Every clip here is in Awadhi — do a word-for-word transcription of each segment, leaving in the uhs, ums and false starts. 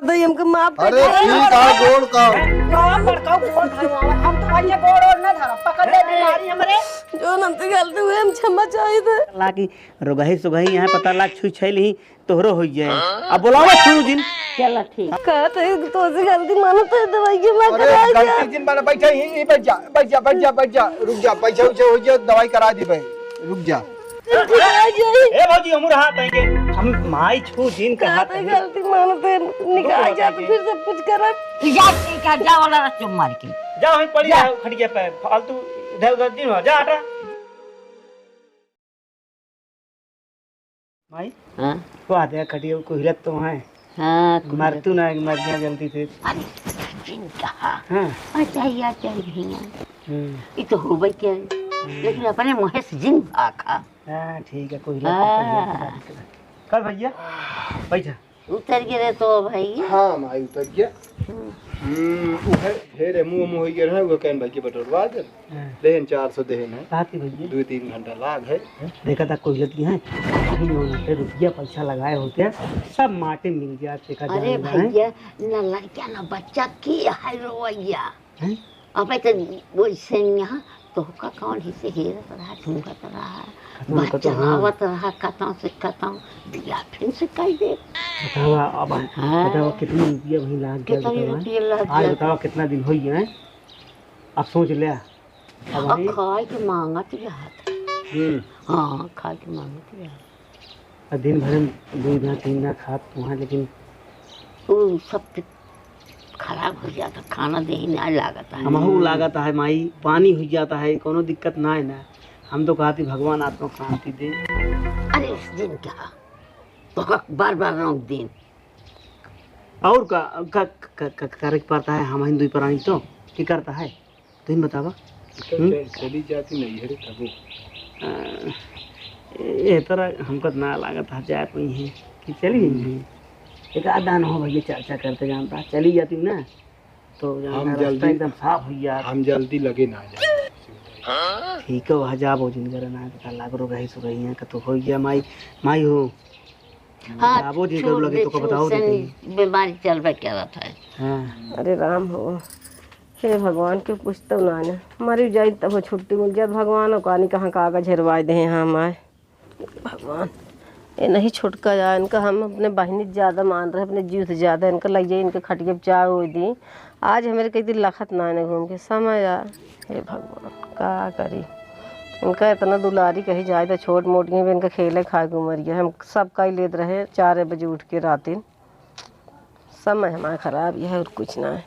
तो हमके माफ कर अरे दे। ठीक है, गोड़ का। राम बड़का गोड़ धरवावा, हम तो भैया गोड़ और ना धरब, पकड़ ले बीमारी हमरे। जो हमसे गलती हुई, हम क्षमा चाहित है। लागी रोगही सुगही यहाँ पता लाग छुई छैल ही तोहरो हो जाए। अब बोलावा सुनू जिन। चला ठीक। का तो एक तो से गलती मानो तो दवाई के मैं अरे करा गलती जा। जिन माने बैठा ही, ही बैठ जा, बैठ जा, बैठ जा, बैठ जा, रुक जा, पैसा उसे हो जाए, दवाई करा दी भाई, रुक जा। ए भौजी, हमू रहा तैके। हम माई छू जिन कहा गलती मानते निकाल जा तो फिर सब कुछ करब। जा, ठीक है, जा वाला रस चुम मार के। जा, वहीं पड़ी जा। रहा खटिया पे, फालतू इधर उधर दिन हो, जा हटा। माई, हाँ? को आते हैं खटिया को हिलत तो है। हाँ, को मर हिलत। तू ना, मर गया गलती से। अरे, जिन कहा। हाँ। आ जाइए, आ जाइए भैया। हम्म। ये तो हो भाई क्या है? हम्म। लेकिन अपने मुँह से जिन भाखा। हाँ, ठीक है, कोई बात नहीं, हाँ। कोई बात नहीं। कल भैया, बैठा। उतर गिरे तो भाई। हाँ, माई उतर गया। हम्म। हम्म, वो है, ढेर है, मुँह, मुँह हो गया है, वो कहन भाई के बटोरवा दे। हाँ। देहन चार सौ देहन है। बात ही भैया। दो तीन घंटा लाग है। देखा था कोई लड़की है, अभी उन्होंने रुपया पैसा लगाए होते हैं, सब माटी मिल गया, देखा अरे जाएगा, हैं? भैया, ना लड़का ना बच्चा की है रोवैया। हैं? अबे तो वैसे यहाँ तोहका कौन ही से हेरत रहा, ढूंढत रहा, कतौ, बात कतौ, हाँ। चलावत रहा, कतौ से कतौ, बिया फिर से कह दे। बतावा, अब हाँ। बतावा, कितनी रुपया वहीं लाग गया, कितनी बतावा। रुपया लाग आज गया? बतावा, कितना दिन हो गया है? अब सोच लिया। अब और वहीं खाए के मांगत रहत। हम्म। हाँ, खाए के मांगत रहत। आ दिन भर में दो ना, तीन ना खात हुआ, लेकिन उ सब तो खराब हो जाता, खाना देही ना लागत है। हमहू लागत है माई, पानी हो जाता है, कोनो दिक्कत ना है ना। हम तो कहती भगवान आत्मा शांति दे। अरे उस दिन क्या, तो बार बार रोक दिन। और का, का, का, का, का करे के पड़ता है, हम हिंदू प्राणी तो की करता है। तुम बतावा। तो हम्म? चल-, चली जाती नहीं है रे तबो। आ, ए तरह हमको तो ना लागत है जाए कोई है कि चली गई है। एक आध दान हो भैया, चर्चा करते जानता, चली जाती ना तो जानता हम रास्ता जल्दी, एकदम साफ हो गया। हम जल्दी लगे ना जाए। ठीक है, वहाँ जाबो जिन करे ना, पता लाग रो गई सो गई है, कतो हो गया माई, माई हो। हाँ, जाबो जिन करू लगे तो को बताओ दे। बीमारी चलबे करत है। हाँ। अरे राम हो। हे भगवान, के पूछतौ ना ने। मरी जाई तब छुट्टी मिल जात। भगवान ओकानी कहाँ कागज हेरवाए देहे हैं हमारे। भगवान, ये नहीं छुटका जाए, इनका हम अपने बहिनी से ज्यादा मान रहे, अपने जीव से ज्यादा। इनका लग जाए, इनके खटिया पे चाय ओए दी। आज हमारे कई दिन लखत ना ने घूम के समय आ। हे भगवान, का करी? इनका इतना दुलारी कही जाए तो छोट मोट ही इनका खेले खाए के उमरिया। हम सब का ही लेत रहे चार बजे उठ के रातिन। समय हमारा खराब, यह और कुछ ना है।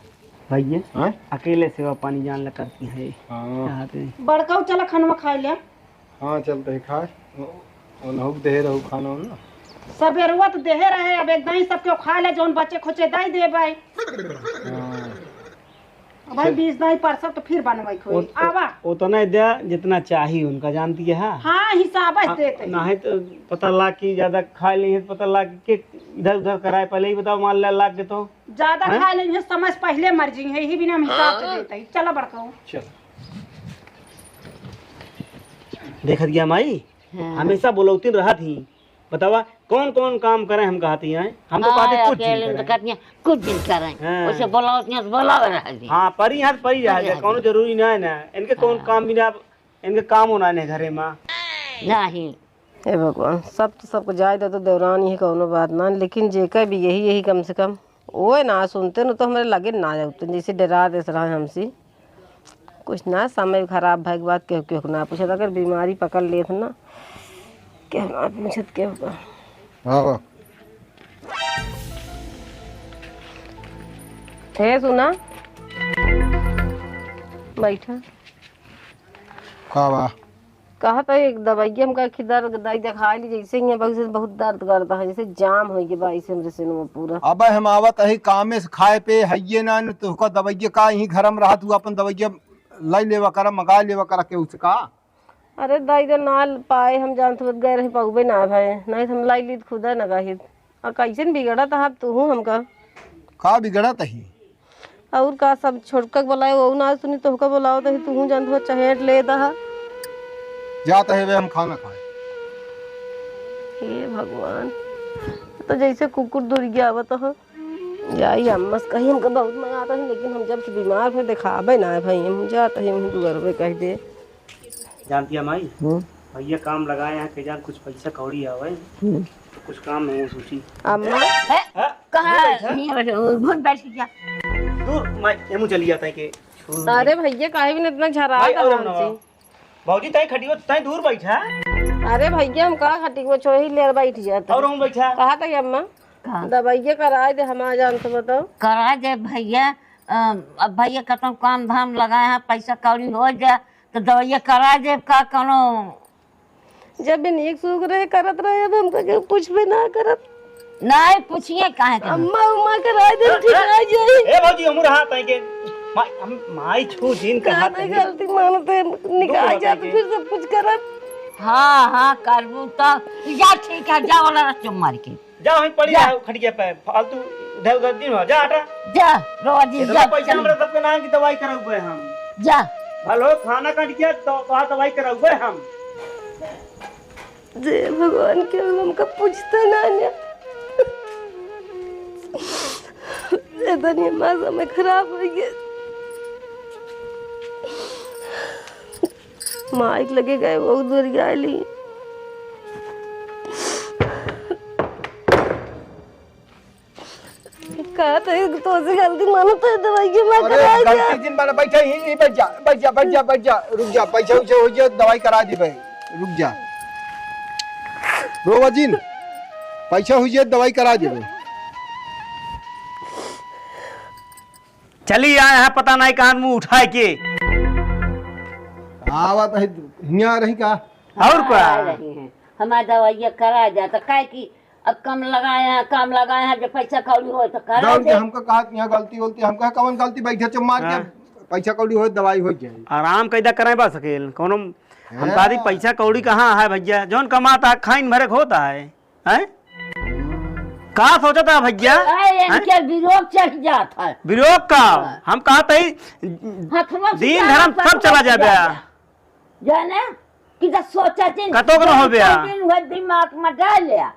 भैया, हाँ? अकेले सेवा पानी जान ला करती है। हाँ। चाहते हैं। बड़काऊ चला खानवा खाए ले। हाँ, चलते हैं खाए। ओ-, ओनहु के देहे रहू खाना ना। सबेरुआ तो देहे रहे, अब एक दाई सबके खा ले, जौन बचे खोचे दाई दे भाई। हाँ। अब भाई चल। बीस दाई परसब तो फिर बनवाई खोई। ओ-, ओ-, आवा। उतना दे जितना चाही उनका, जानती है, हाँ? हाँ, हिसाब से आ, देते हैं। नहीं तो पता लाग कि ज्यादा खा ली है, पता लाग के इधर उधर कराए, पहले ही बताओ, मान ले लाग के तो। ज्यादा हैं? खा ले, इन्हें समझ पहले मर जी है, यही बिना हम हिसाब से हाँ। देते हैं। चला बड़काऊ। चल। देखत गया माई, हाँ। हमेशा बोलौती रहत ही। बतावा, कौन कौन काम करे हम कहती हैं? हम तो हाँ, कहते कुछ दिन अकेले करें। तो कहती हैं, कुछ दिन करें। हाँ। उसे बोलावती हैं, तो बोलावे रह जी। हाँ, परी हाथ परी रह परी जाए, हाथ कौनो परी। जरूरी ना है ना। इनके कौन हाँ। काम बिना, इनके काम होना है घरे में। नहीं। हे भगवान, सब तो सबको जाए दे तो देवरानी है, कौनो बात ना, लेकिन जेकर भी यही, यही कम से कम ओए ना सुनते न तो हमरे लगे ना जाते, जैसे डरा देत रहा हमसे। कुछ ना, समय खराब भइक बाद केहू, केहू ना पूछत, अगर बीमारी पकड़ लेत ना, केहू ना पूछत केहू का। हाँ। हे सुना, बैठा। का बा? कहत है एक दवाई हमका कि दर्द दवाई दिखाई ली, जैसे ही बहुत, बहुत दर्द करता है, जैसे जाम हो गया बा, ऐसे हमरे सीने में पूरा। अब हम आवत है कामे से, खाए पे हइये ना, न तोहका दवाइया का यहीं घर में रहा, तू अपन दवाइया लाई लेवा करा, मंगा लेवा करा केहू से का। अरे दाई दे ना पाए, हम जानत होत गए रहे पगबे ना भाई, नहीं तो हम लाई लीत खुदा ना गाहित। आ कैसन बिगड़त है अब तू हमका? का बिगड़त है? और का, सब छोटका के बोलाए, वो ना सुनी, तोहका बोलाओ तो तू जानत हो, चहेट ले दहा। जात है बे, हम खाना खाए। हे भगवान, तो जैसे कुकुर दुरिया आवत हो। जाई अम्मा से कही, हमका बहुत मजा आता है, लेकिन हम जब से बीमार भए देखाबे ना है भाई, हम जात है वहीं दुआरवे कह दे। जानती है माई, हम्म। भैया काम लगाए हैं, के जान कुछ पैसा कौड़ी आवे, हम्म। तो कुछ काम में सोची। अम्मा। है? हाँ? कहाँ? ये बैठा। हियाँ बैठो, घुट बैठ के क्या? दूर, माई, एमू चली जाता है कि छोड़ दे। अरे भैया, काहे भी इतना झरा भाई, और रहा हम ना। हमसे? भौजी, तई खटियो, तई दूर बैठा। अरे भैया, हम का खटियो, छोही ले बैठ जाता। और हम बैठा। कहा था अम्मा? कहाँ? दवाइये कराए दे, हमार जान तो बताओ। कराए दे भैया, अ, अब भैया कतौ काम धाम लगाए हैं, पैसा कौड़ी हो जा, तो दवाइये कराए दे, का कौनो जब भी नीक सुख रहे, करत रहे, अब हमका केहू पूछबे ना करत। नाहीं पूछिए काहे के? अम्मा, उम्मा कराए दे, ठीक आ जाई। ए भौजी, हमू रहा तई के। माई, हम, माई छू जिन का हाथ नहीं है। गलती मानत है, निकाल दूर जात, बताइए। फिर सब कुछ करत। हाँ, हाँ, करबू तो। जा ठीक है, जा वाला रस चुम मार के। जा, वहीं पड़ी जा। रहा खटिया पे, फालतू इधर उधर दिन हो, जा हटा। जा, रोजी, इतना जा, पैसा चल। हमरा सबके नाम की दवाई कराउबे हम। जा। भलो खाना काट के तो, तो दवाई कराउबे हम। जे भगवान के हमका पूछता ना ने। इतनी हमार समय खराब हो गया। माइक लगे गए, बहुत दूर गए ली। का तो एक तो से गलती मानो तो दवाई के मैं अरे, करा गलती गया। जिन माना, बैठा ही, ही बैठ जा, बैठ जा, बैठ जा, बैठ जा, रुक जा, पैसा उसे हो गया, दवाई करा दी भाई, रुक जा। रोवा जिन, पैसा हो गया, दवाई करा दी भाई। चली आए हैं, पता नहीं कहाँ मुँह उठाए के। आवत है, हियाँ रही का? और का? आ रही हैं। हमार दवाइया करा जा, तो काहे कि अब कम लगाए हैं, कम लगाए हैं, जो पैसा कौड़ी होए तो करा जाओ, जे। हमका कहा कि यहाँ गलती होती, हम कहा कौन गलती, बैठे चुप मार के, हाँ। पैसा कौड़ी होए, दवाई हो जाए। आराम कैदा कराए बा सकेल, कौनो हम हैं? कहा दी पैसा कौड़ी कहाँ है भैया, जौन कमाता है, खाइन भरे के होता है, हैं? का सोचता है भैया? अरे, हैं? इनके विरोध चढ़ जात है। विरोध का? हाँ। हम कहा तही हथवा से दिन धर्म सब चला जाबे। जाने कि तो सोचा जिन, कतो के न होबे आ। दिन भर दिमाग में डाल लिया।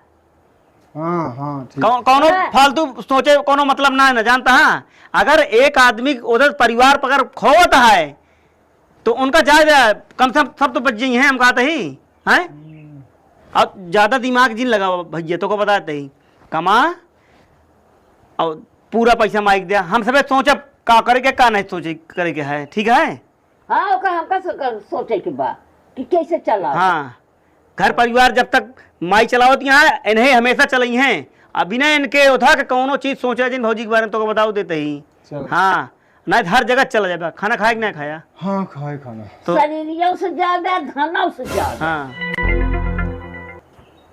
हाँ, हाँ, ठीक। कौ-, कौनो हाँ। फालतू सोचे कौनो मतलब ना है ना, जानता है? अगर एक आदमी उधर परिवार पर अगर खोवत है, तो उनका जायज है, कम से कम सब तो बच जाई हैं, हम कहते ही, हैं? हम्म। अब ज्यादा दिमाग जिन लगावा भैया, तो को बताते ही, कमा और पूरा पैसा माइक दिया, हम सबे सोचब का करे के, का नहीं सोचे करे के है, ठीक है? हाँ, ओकर हमका से कर, सोचे के बा कि कैसे चलाओ। हाँ, घर परिवार जब तक माई चलावत यहाँ, इन्हें हमेशा चलई हैं। अब बिना इनके उठा के कौनो चीज सोचे जिन भौजी के बारे में तो बताओ देते ही। चलो। हाँ, नहीं तो हर जगह चला जाबे। खाना खाए कि नहीं खाया? हाँ, खाए खाना। तो शरीरियों से ज्यादा, धनों से ज्यादा। हाँ।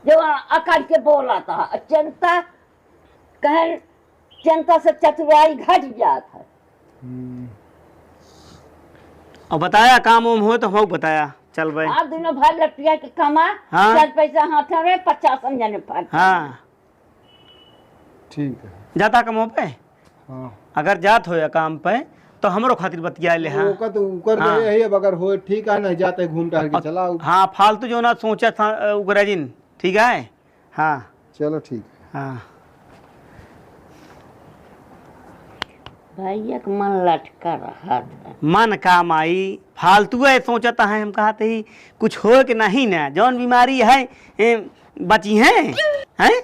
जो अकड़ के बोला था, चिंता कहे, चिंता से चतुराई घट जात है। हम्म। और बताया, काम वाम हो तो हमको बताया, चल भाई। आप दोनों भाई लटिया के कमा, हाँ। चार पैसा हाथ में, पचास जने फाट। हाँ। ठीक है। जाता कमो पे? हाँ। अगर जात हो या काम पे, तो हमरो खातिर बतिया ले, हाँ। ओका तो उकर हाँ। गए है, अब अगर हो, ठीक है, नहीं जाते, घूम टहल के अब चला आओ। हाँ, फालतू जो ना सोचा था, अ, उगरा जिन, ठीक है? हाँ। चलो ठीक है। हाँ। भैया के मन लटका रहा था। मन का माई, फालतू है सोचता है, हम कहते ही कुछ हो कि नहीं ना, जौन बीमारी है, ए, बची है, हैं?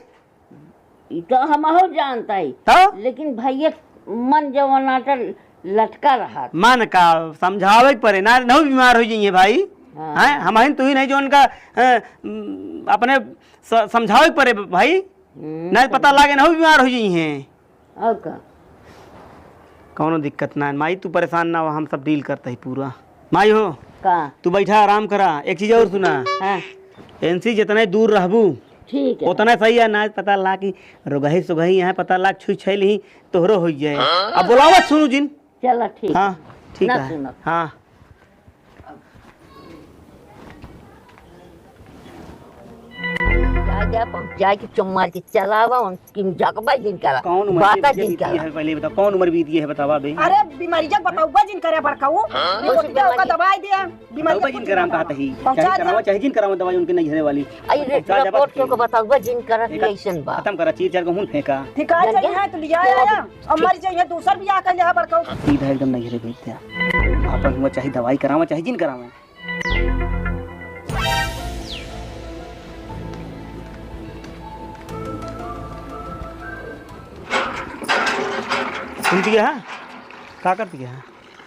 ई तो हमहू जानता ही। तो? लेकिन भैया के मन जवन आटा लटका रहा था। मन का समझावे के पड़े ना, नहीं बीमार हो जाइए भाई। हाँ। हैं? हम ही तू ही नहीं जो उनका, अ, अपने स-, समझावे के पड़े भाई, हम्म, नहीं पता लागे ना बीमार हो जाई हैं। और का? कौनो दिक्कत ना है माई, तू परेशान ना हो, हम सब डील करते ही पूरा। माई हो, का? तू बैठा आराम करा, एक चीज और सुना। हाँ। इनसे जितने दूर रहबू, ठीक है। उतना सही है, ना पता ला कि रुगही सुगही यहाँ पता ला छुई छई ली, तोहरो हो जाए। हाँ? अब बुलावा सुनू जिन। चला ठीक। हाँ, ठीक ना है। सुनत। हाँ। आ जा, पहुँच जाए कि चुम्मा के चलावा, उनकी जगबा जिन करा। कौन उम्र बाता के जिन बीती करा। है, पहले बताओ, कौन उम्र बीती है, बतावा बे। अरे, बीमारिया बताउबा जिन करे बड़काऊ। हाँ? ये कौन सी ओटिया ओका बीमारी? दवाई दिया, बीमारिया बताउबा जिन करा, हम कहत ही। पहुँचा चाहे दे। करावा, चाहे जिन करावा दवाई उनके नहीं घरे वाली। अरे, पहुँचा दे रिपोर्ट बात को बताउबा जिन करा कि एक ऐसन बा। खत्म करा, चीर चार को मुँह फेंका। ठीक है, जान गया? चलिए, आया, आया। अब मर जाइए, दूसर बियाह कर ले, हाँ, बड़काऊ। सीधा एकदम नहीं घरे भेज दे। अपन हुआ चाहे दवाई करावा, चाहे जिन करावा। सुनती है? का करती है?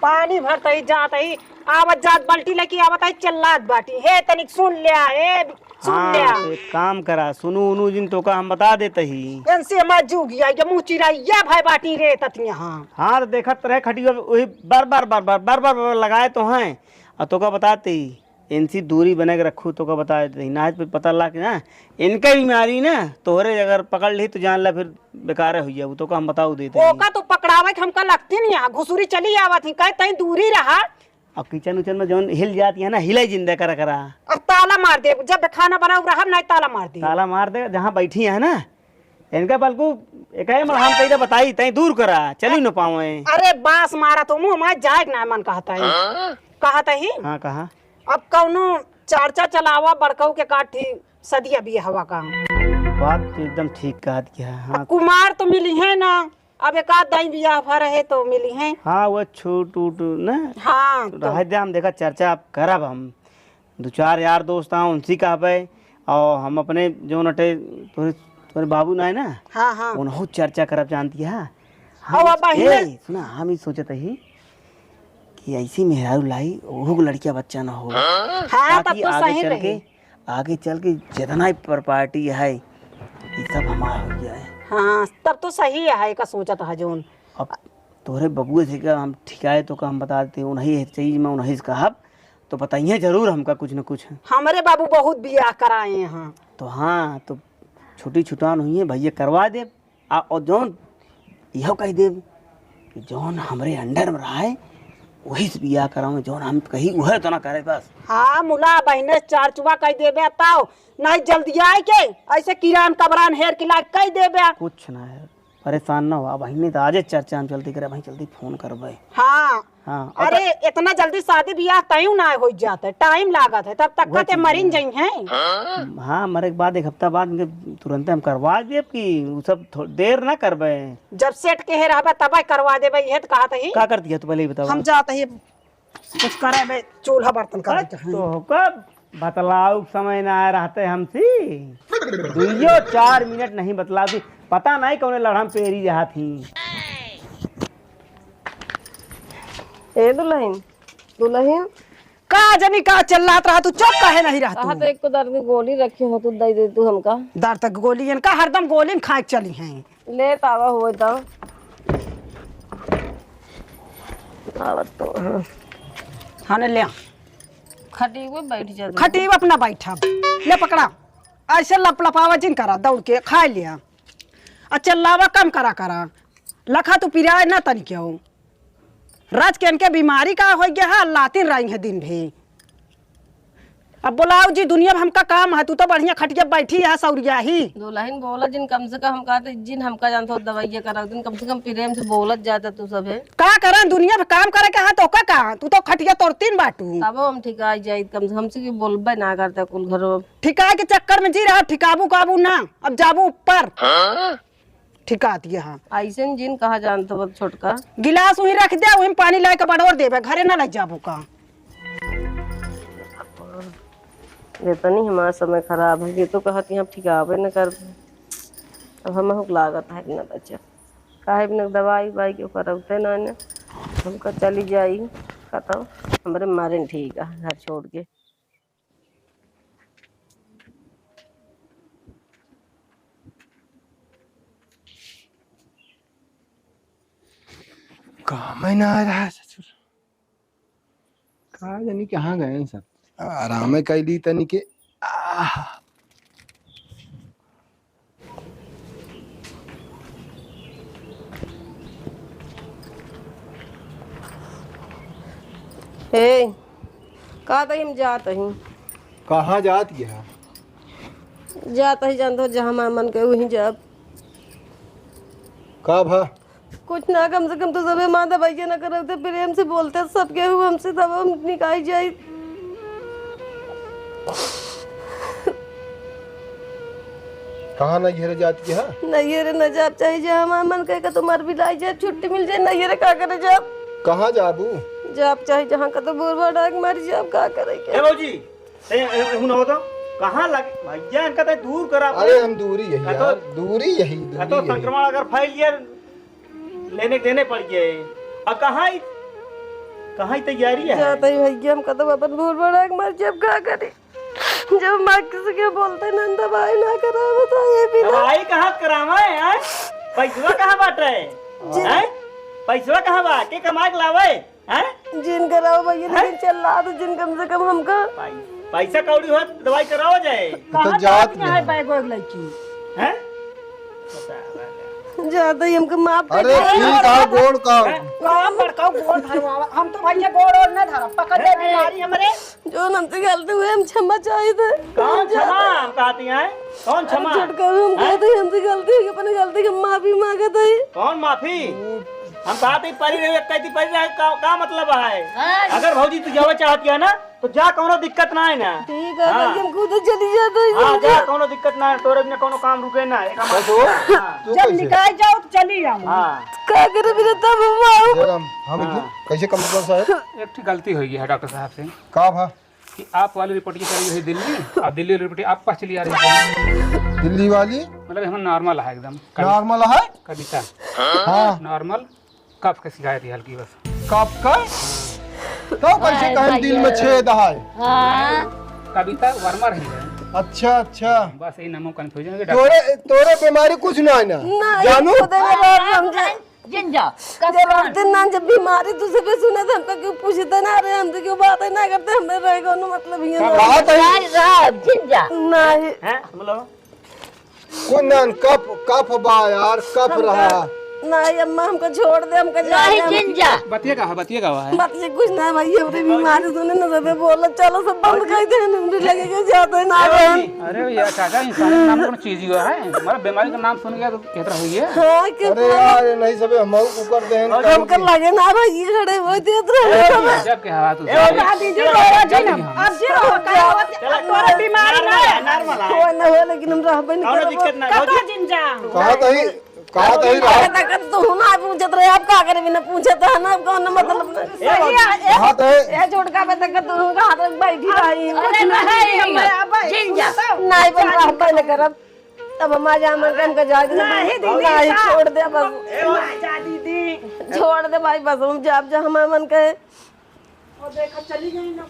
पानी भरत ही जात ही, आवत जात बाल्टी लेके आवत ही, चिल्लात बाटी, "हे तनिक सुन ल्या, हे सुन हाँ, ल्या।" तो एक काम करा, सुनू उनू जिन तोका हम बता देत ही। इनसे हमार जूगी आई, ये मुँह चिराइया भाई बाटी रे ततिया, हाँ। हाँ, तो देखत रहे खटिया वही बर बर बर बर बर बर बर लगाए तो हैं, और तोका बताते ही। इनसे दूरी बना के रखू, तोका बता देते ही, ना तो पता लाग ना, इनका बीमारी ना तोहरे अगर पकड़ ली तो जान ला फिर बेकार हो जाबू, तोका हम बताऊ देते ही। ओका तो पकड़ावे के हमका लगती नहीं है, घुसुरी चली आवत ही, कहे तई दूरी रहा। अब किचन उचन में जौन हिल जाती है ना, हिलाई जिंदा करा करा। अब ताला मार दे, जब खाना बनाऊ रहब ना, ताला मार दे। ताला मार दे, जहाँ बैठी है ना, इनका बल्कु एक ही मलहम कही बताई, तई दूर करा, चली न पावे। अरे बास मारा तो मुँह में जाए ना मन कहता है। हाँ? कहता ही? हाँ, कहा। अब कौनो चर्चा चलावा बड़कऊ के काठी सदिया बियाहवा का। बात तो एकदम ठीक कहत गया, हाँ। अब कुमार तो मिली है ना, अब एक आध दाई बियाह भर है तो मिली है। हाँ, वो छूट उट ना। हाँ, तो तो रहे दे, हम देखा चर्चा अब करब हम। दो चार यार दोस्त हाँ, उनसे कहबे, और हम अपने जौन अटे तोरे, तोरे बाबू ना है ना, हाँ, हाँ। उनहु चर्चा करब जानती है। हम और अब ए, सुना, हम ई सोचत ही कि ऐसी मेहरारू लाई, ओहू के लड़किया बच्चा ना हो। हाँ, तब ताकि तो आगे सही चल के, रही। आगे चल के जितना ही प्रॉपर्टी है, ये सब हमार हो जाए। हाँ, तब तो सही है, का सोचत है जौन। अब तोहरे बबुए से का हम ठिकाए तो का हम बता देते, उन्हीं चीज में उन्हीं से कहब, तो बताइए जरूर हमका कुछ न कुछ। हमरे बाबू बहुत बियाह कराए हैं। तो हाँ, तो छुट्टी छुटान हुई है, भैया करवा दे। आ, और जौन इहो कह देब कि जौन हमरे under में रहे, वही से बियाह करावे, जौन हम कही, उहे तो ना करे बस। हाँ, मुला बहिने चार चुबा कह देबे, ताओ नहीं जल्दी आए के, ऐसे किरान कबरान हेर के लाग कह देबे। कुछ ना है, परेशान ना हो, बहिने तो आजे चर्चा में चलती करे, भाई जल्दी फोन करबे। हाँ, हाँ, और अरे, त- इतना जल्दी शादी बियाह तयूं ना हो जात है, टाइम लागत है, तब तक वही कहते चीज मरिन है। जई हैं। हाँ, मरे के बाद एक हफ्ता बाद उनके तुरंते हम करवा देब कि उ सब थो-, देर ना करबे। जब सेठ के हे रहबे तबे करवा देबे, इहे तो कहत ही। का करती है तू, पहले ही बताओ। हम जात ही कुछ करे बे, चूल्हा बर्तन करे अरे, के हैं। तो कब बतलाऊ के समय ना आए रहते हमसे। दुइयो चार मिनट नहीं बतलाती, पता नहीं कौने लड़म पेरी जहाँ थी। ए दुलहिन, दुलहिन। का जनी का चिल्लात रहा तू, चुप काहे नहीं रहा तू? कहा तो एक को दर्द की गोली रखी हो तू, दे दे तू हमका। दर्द की गोली, इनका हरदम गोली न खाए के चली हैं। ले तावा हुए तो। आवत तो, हाँ। हाँ, ने ले आ। खटी पे बैठ जा तू। खटी पे अपना बैठा। ले पकड़ा। ऐसे लपलपावा जिन करा, दौड़ के खा लिया। आ चिल्लावा कम करा करा। लखा तू पिराए ना तनिक्यो। राज के इनके बीमारी का होइ गया है, लातिन रही है दिन भी। अब बोलाओ जी, दुनिया में हमका काम है, तू तो बढ़िया खटिया बैठी है, सौरिया ही। दुलहिन बोला जिन, कम से कम हमका तो जिन हमका जानत हो दवाइया करा दिन, कम से कम प्रेम से बोलत जाता तू सब है। का करा दुनिया में काम करे के है तो का, का? तू तो खटिया तोड़तीन बाटू। तब हम ठिकाई जाई, कम से कम से कि बोलबे ना करता कुल घरों। ठिकाए के चक्कर में जी रहा, ठिकाबू काबू ना, अब जाबू ऊपर। हाँ? ठिकात यहाँ। ऐसे न जिन कहा जानत बा छोटका। गिलास वहीं रख दे, वहीं पानी लाके बड़ोर देबे, घरे ना लग जाबो का। ये तनी हमार समय खराब है, ये तो कहत यहाँ ठिकाबे न करबे। अब हमहू के लागत है कि न बचे। काहे बिना दवाई उवाई के करौते ना ने। हमका चली जाई, का तो हमरे मारे न ठीक है घर छोड़ के। काम ही ना आ रहा है ससुर। का जानी कहाँ गए हैं सब। आराम है कैली तनी के। आह। ए, का तई हम जात ही? कहाँ जात गया? जात ही जानत हो, जहाँ हमार मन कहे वहीं जाब। का भा? कुछ ना, कम से कम तू सबे माँ दवाइया ना करते, प्रेम से बोलते सब केहू हमसे, तब हम निकाल जाई। कहाँ नैहरे जात के है? नैहरे न जाब चाही, जहाँ हमार मन कहे का तुम्हार बिलाई जाए, छुट्टी मिल जाए, नैहरे का करे जाब? कहाँ जाबू? जाब चाही जहाँ का तो बोर बड़ा मर जाब, का करे के? ए भौजी, ए, ए, ए, हुन हो तो, कहाँ लगे भैया, इनका तो दूर करा। अरे हम दूरी यही का तो, यार, दूरी यही, का दूरी तो यही। संक्रमण अगर फैल गया, लेने देने पड़ गए। और कहाँ ही, कहाँ ही तैयारी है? जाता ही भैया, हम कदम अपन भूल बढ़ा के मर जाब, का करी? जब माँ किसी के बोलते ना, दवाई ना करावत है, ये भी ना। दवाई कहाँ करावे है? पैसवा कहाँ बाटे? जी। हैं? पैसवा कहाँ बा? के कमा के लावे? हैं? जिन कराओ भैया, हैं? लेकिन चल रहा तो जिन कम से कम हमका पै-, पैसा कौड़ी हो, दवाई कराओ जाए। तो कहाँ जात जात में है नहीं। बैग वैग लइकी? हैं? जाता ही हमका माफ कर अरे दे। ठीक है, गोड़ का। हैं? कहाँ बड़का गोड़ धरवावा? हम तो भैया गोड़ और ना धरब, पकड़ ले बीमारी हमरे। जो हमसे गलती हुई, हम क्षमा चाहित है। कौन क्षमा? हम कहती हैं, कौन अरे क्षमा? छोटका, हम हैं? कहते हैं, हमसे गलती हुई, अपनी गलती की माफी मांगत है। कौन माफी? हम कहते हैं, परी रही, कहती परी रही, का, का मतलब है? हाँ। अगर भौजी तू जावे चाहती है ना, तो जा, कौनो दिक्कत ना है ना। ठीक है, हाँ। भैया, हम खुद चली जाते हैं, हाँ, समझे? जा, कौनो दिक्कत ना है, तोरे बिना कौनो काम रुके ना, एक हमारे बस हो। हाँ। तू जब कैसे? निकाल जाओ तो चली जाओ। हाँ। का करे बिना तब हम आओ। जरा हम, हम हाँ। कैसे कम साहब? एक ठो गलती हो गई है डॉक्टर साहब से। का भा? कि आप वाली रिपोर्ट की करी हुई दिल्ली, और दिल्ली वाली रिपोर्ट आप पास चली आ रही है। दिल्ली वाली? मतलब, हम नॉर्मल है एकदम। नॉर्मल है? कविता। हाँ। नॉर्मल कफ के शिकायत है हल्की बस। कफ का? तो कैसे हाय कहें दिल में भैया। छेद है? हाँ। कविता वर्मा रही है। अच्छा, अच्छा। बस यही नामों कन्फ्यूजन है। तोरे, तोरे बीमारी कुछ ना है ना? ना, जानू? खुद में बात समझे। जिन जा, जब कसम। आते ना, जब बीमारी तुझसे कोई सुने तो हमका क्यों पूछते ना? अरे, हमसे क्यों बात है ना करते? हमें रहे कोनो मतलब ही ना। बात है। नहीं रहा, जिन जा। नहीं। हैं? बोलो। कोई ना, कफ, कफ बा यार, कफ हमका रहा। नहीं अम्मा, हमका छोड़ दे, हमका जाने नहीं, दे। जिन जा। बतिया का है, बतिया का है? बतिया कुछ ना भाई, हमरे बीमारी सुने ना, सबे बोला, चलो सब बंद कर दे, हमरे लगे के जाते ना रहे। अरे यार, चाचा, इंसान का नाम कौन चीज हुआ है? हमारा बीमारी का नाम सुन गया तो कहत रहो ये। हाँ, के अरे यार, ये नहीं सबे हम ऊपर दे हैं, और काम हमका की। लगे ना भाई, ये खड़े वो देत रहे अरे, सबे। जब के हालात ए, उतारे। उठा दीजिए, चलो, बाबा जी, चलो, हम। अब जी रहो, चलो, कहीं होत, चलो, अब तोरा बीमारी ना है। नॉर्मल है। हो ना हो, लेकिन हम रहबे नहीं कौनो करबो। दिक्कत ना, कतो भौजी। जिन जा? कहा तही, कहा तही रहा। अरे, तक तो हम आप पूछत रहे, आप का करे बिना पूछत है ना, अब कौनो मतलब नहीं। ए, सही है, ए, कहा तही। ए, छोटका बे, तक तो हम कहाँ तक बैठी रही? अरे, कुछ नहीं, नहीं, हम अब जिन जा। नहीं, बन रहा, हम नहीं करब। तब हम आज हमन के हमका जाए दे, नहीं, दीदी, नहीं, ना। छोड़ दे बस। ए, ना जा दीदी। छोड़ दे भाई, बस हम जाब जा हमार मन कहे। और देखा, चली गई ना।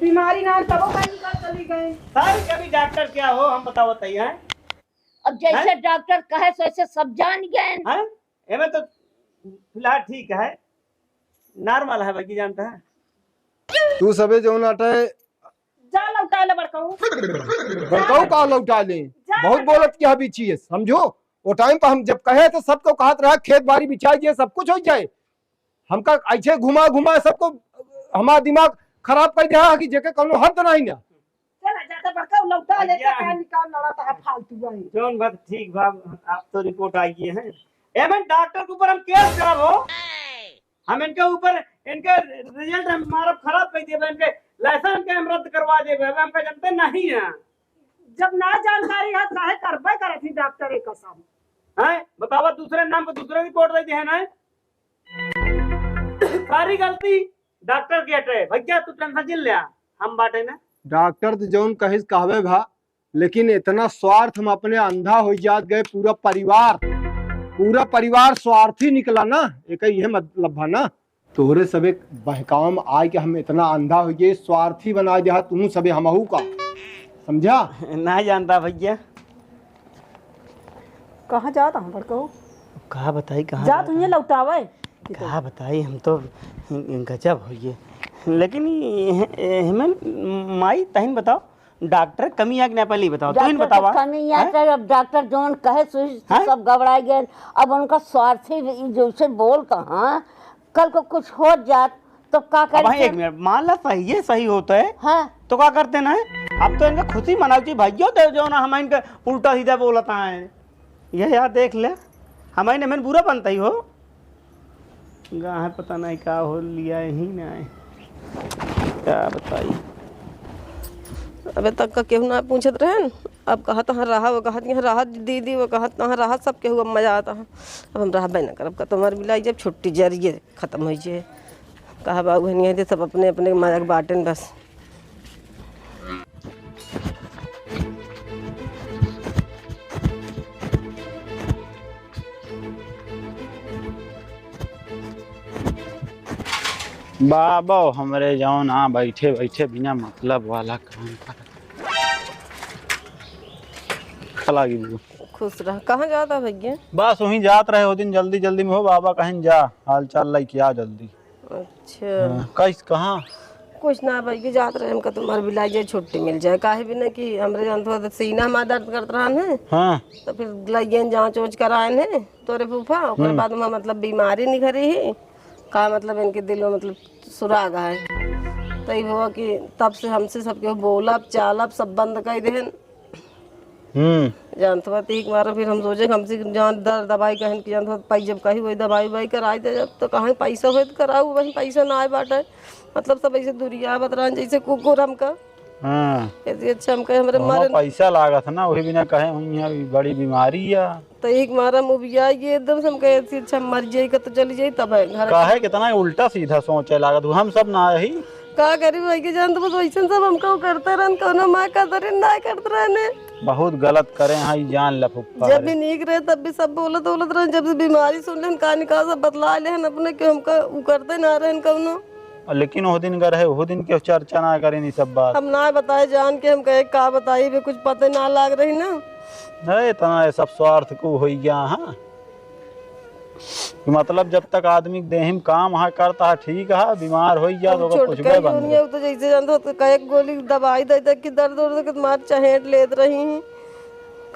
बीमारी ना, तब कहीं का चली गई। सारी कभी डॉक्टर क्या हो, हम बताओ, बताइए, हैं? अब जैसे हैं? डॉक्टर कहे, वैसे सब जान गए। हैं? एमे तो फिलहाल ठीक है, नॉर्मल है, बाकी जानता है। तू सबे जौन आटे जा लौटा ले बड़कऊ। बड़कऊ का लौटा ले? जा बहुत बड़कऊ। बोलत क्या भी चीज, समझो? वो टाइम पर हम जब कहे तो सबको कहत रहा, खेत बाड़ी बिछाई जाए, सब कुछ हो जाए। हमका ऐसे घुमा घुमा सबको हमारा दिमाग खराब कर दिया कि जेके कौनो हद नहीं ना। चला जाता बड़कऊ लौटा ले, भैया, का निकाल लड़ा था फालतू भाई। जौन बात ठीक बा, आप तो रिपोर्ट आई है। एमन डॉक्टर के ऊपर हम केस करब हो। हम इनके ऊपर, इनके रिजल्ट हम मारब खराब कर देबे, इनके लाइसेंस के हम रद्द करवा देबे, अब हमका जनते नहीं है। जब ना जानकारी है, काहे करबे करत ही डॉक्टर एक कसम। हैं? बतावा, दूसरे नाम पे दूसरे रिपोर्ट दे दिए हैं ना? सारी गलती डॉक्टर के हटे। भैया, तू टेंशन जिन ले, हम बाटे ना। डॉक्टर तो जौन कहिस कहबे भा, लेकिन इतना स्वार्थ में अपने अंधा हो जात गए, पूरा परिवार, पूरा परिवार स्वार्थी निकला ना, एक ये मतलब भा ना। तोहरे सबे बहकाव में आए के हम इतना अंधा हो गए, स्वार्थी बना दिया तू सबे हमहू का, समझा? ना जानता भैया। कहाँ जात हूँ बड़कऊ? का बताई, कहाँ जा जात तू ये हूँ? लौटावे। का बताई, हम तो गजब हो गए। लेकिन ये, ये, हमें माई तहिन बताओ, डॉक्टर कमी आ कि ना, पहले ही बताओ, तू ही डॉक्टर बतावा। कमी आ हैं? के अब डॉक्टर जौन कहे सुई से हैं? सब गबड़ा गए। अब उनका स्वार्थी जैसे बोल कहाँ, कल को कुछ हो जात तो का अब भाई, करते? एक मिनट, मान ला सही है, सही होता है, हाँ। तो का करते ना? अब तो इनका खुशी मनाउ चाहिए भइया, तो जौन हम इनका उल्टा सीधा बोलत हैं। यह यार देख ले, हम इन्हें बुरा बनता ही हो। गाहे पता नहीं का हो लिया ही नहीं, का बताई। अबे तक का केहू ना पूछत रहन, अब कहत तहाँ रहा, वो कहत यहाँ रहा दीदी, वो कहत तहाँ रहा, सब केहू अब मजा आता है। अब हम रहबे ना करब, का तुम्हार बिलाई जब छुट्टी जरिए खत्म होइ जाए। कहा बाबू है नहीं, सब अपने अपने मजा के बाटेन बस। बाबा हमरे जौन आ बैठे बैठे बिना मतलब वाला काम कर। चला गई वो। खुश रह। कहाँ जाता भैया? बस वहीं जात रहे हो दिन जल्दी जल्दी में हो, बाबा कहें जा, हाल चाल लेके आ जल्दी। अच्छा। हाँ, कैस-, कहाँ? कुछ ना भैया, जात रहे हमका तुम्हार बिलाई जाए, छुट्टी मिल जाए, काहे बिना कि हमरे जानत हो तो सीना हमार दर्द करत रहन है। हाँ। तो फिर लइयन जांच ओंच कराएन है तोरे फूफा, ओकर हम्म। बाद में मतलब बीमारी निकरी ही का, मतलब इनके दिल में मतलब सुराग है। तो ये हुआ कि तब से हमसे सबके बोलब चालब सब बंद कर देहन। हम्म। जानत बा, तीक मारा फिर हम सोचे कि हमसे जौन दर दवाई कहन कि जानत बा, पाई जब कही वही दवाई उवाई कराई दे, जब तो कहीं पैसा होए तो कराऊ, वही पैसा ना आए बाटे। मतलब सब ऐसे दुरियावत रहन जैसे कुकुर हमका। हाँ। ऐसे अच्छा हमका हमरे वहाँ मरे पैसा लागत है ना, वही बिना कहे हुई है, बड़ी बीमारी है। तो एक मारा हम उबिया ये एकदम से हमका ऐसे अच्छा मर जाई का तो चली जाई तब है घर। काहे कितना उल्टा सीधा सोचे लागत हो, हम सब ना यही का करी भाई के जान, तो बस वैसन सब हमका वो करते रहन, कौनो माँ का दरे ना करते रहने। बहुत गलत करे हैं, ई जान ल फुफ्फा जब हरे। भी नीक रहे तब भी सब बोलत बोलत रहन, जब से बीमारी सुन लेन का निकाल सब बतला लेहन अपने के हमका उ करते ना रहन कौनो। लेकिन ओह दिन का रहे, ओह दिन के चर्चा ना करें ई सब बात। हम ना बताए जान के हम कहे का बताई बे, कुछ पते ना लाग रही ना। अरे इतना ये सब स्वार्थ को हो गया, हाँ। कि मतलब जब तक आदमी के देह में काम है, करता है, ठीक है, बीमार हो गया तो ओकर कुछ छोटका बे ही बंद होनी रहे। है, तो जैसे जानते हो, तो कई एक गोली दवाई दे दे कि दर्द उर्द के मार चहेट लेत रही।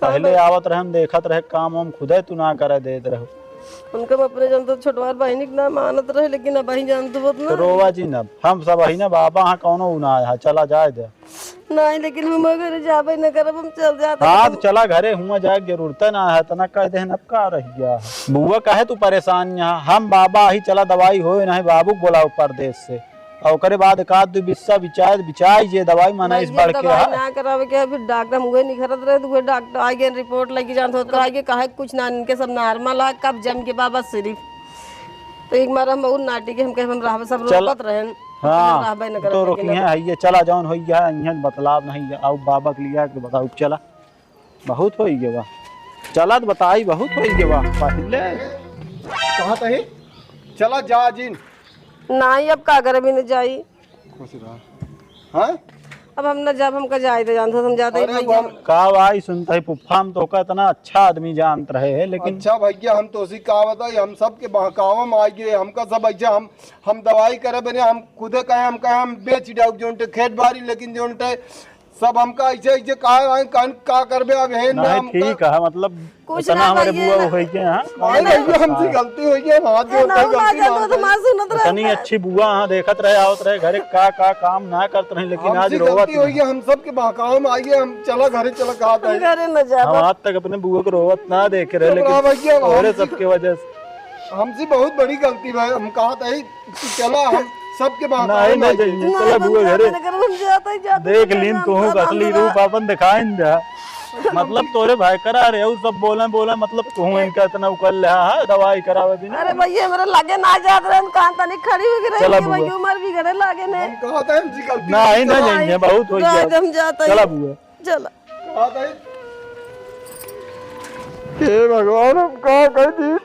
पहले आवत रहे, हम देखत रहे, काम वाम खुदे तू ना करे देत रहो। उनका हम अपने जानते छोटवार बहिनी के ना मानत रहे, लेकिन अब वही जानते हो तो ना। रोवा जी ना, हम सब वही ना, बाबा हाँ कौनो उ ना आया, चला जाए दे। नहीं, लेकिन हम घरे जाबे न करब, हम चल जात हाँ, हई। तो चला घरे, हुआ जाए के जरूरत ना है, तना कह देहन अब का रह गया है। बुआ काहे तू परेशान यहाँ, हम बाबा ही चला दवाई होए नहीं, बाबू को बोलाओ परदेश से, और ओकरे बाद एक आध दो बिस्सा बिचाए, बिचाई जे दवाई मना इस भैया, बढ़ के दवाई है। ना करावे के, फिर डॉक्टर हम उहे निखरत रहे, तो उहे डॉक्टर आ गए, रिपोर्ट लेके जानत होत, आ गए, कहे कुछ ना, इनके सब नॉर्मल है, कब जम के बाबा सिर्फ। तो एक बार हम बहुत नाटी के, हम कहे हम रहबे, सब चल। रोकत रहन। हाँ, रहबे न तो करत, रोकी लेकिन हैं, अब है ये चला जौन होई है, इहाँ बतलाव नहीं है, आओ बाबा के लिया के बताओ, चला, बहुत होई गवा, चला तो बताई, बहुत होई गवा, पहले कहा तही, चला जा जिन। नहीं, अब का करे, भी न जाई। खुश रहा। हाँ? अब हम न जाब, हमका जाए दे, जानत हो, हम जाते ही अरे भैया। वो का भाई, सुनता ही फुफ्फा, हम तो का इतना अच्छा आदमी जानत रहे हैं, लेकिन अच्छा भैया, हम तो उसी का बताई, हम सबके बहकावा में आ गए, हमका सब ऐसे हम हम दवाई करे बने, हम खुदे कहे, हम कहे, हम बेच डाउब जोन टे खेत बारी, लेकिन जोन टे सब हमका ऐसे, ऐसे कहा, कहा, का करबे अब, हे ना नहीं, हम ठीक है, मतलब, कुछ इतना ना हमारे भैया, बुआ ना। हो गए हैं, हाँ? अरे ना। भैया, हमसे गलती हो गई, हम हाथ ए, जोड़ ना, के ना, गलती ना, मान तो रहे। हमार सुनत रहे। इतनी अच्छी बुआ, हाँ, देखत रहे, आवत रहे, घरे का, का काम ना करत रहे, लेकिन आज हमसे रोवत गलती हो नहीं। गई, हम सबके बहकावे में आइए, हम चला घरे चला कहा था। घरे न जाब। हम आज तक अपने बुआ को रोवत ना देखे रहे, चुप लेकिन रहा भैया, तोरे हमसे सबके वजह से। हमसे बहुत बड़ी गलती भाई, हम कहा था ही, तू चला, हम सबके बात नहीं, आए नहीं ना। जाइए, ना, चला हम बुआ जाते घरे। ना करब, हम जाते ही जाते देख ना लीन करब, तू हम कसली सब रूप अपन दिखाइन जा। मतलब तोरे भाई करा रहे, उ सब बोले, बोले, मतलब तू इनका इतना उकल ले, हाँ, दवाई करावे बिना। अरे भैया, हमरा लगे ना जात रहे, हम कहाँ तनी खड़ी हो गई रही चला कि बुआ। भैया, उमर भी घरे लागे ने। हम कहा था, हमसे गलती नहीं, नहीं जाइए, बहुत हो गया। हम जाते ही। चला बुआ। चला। कहा था, हे भगवान, हम का कह दी?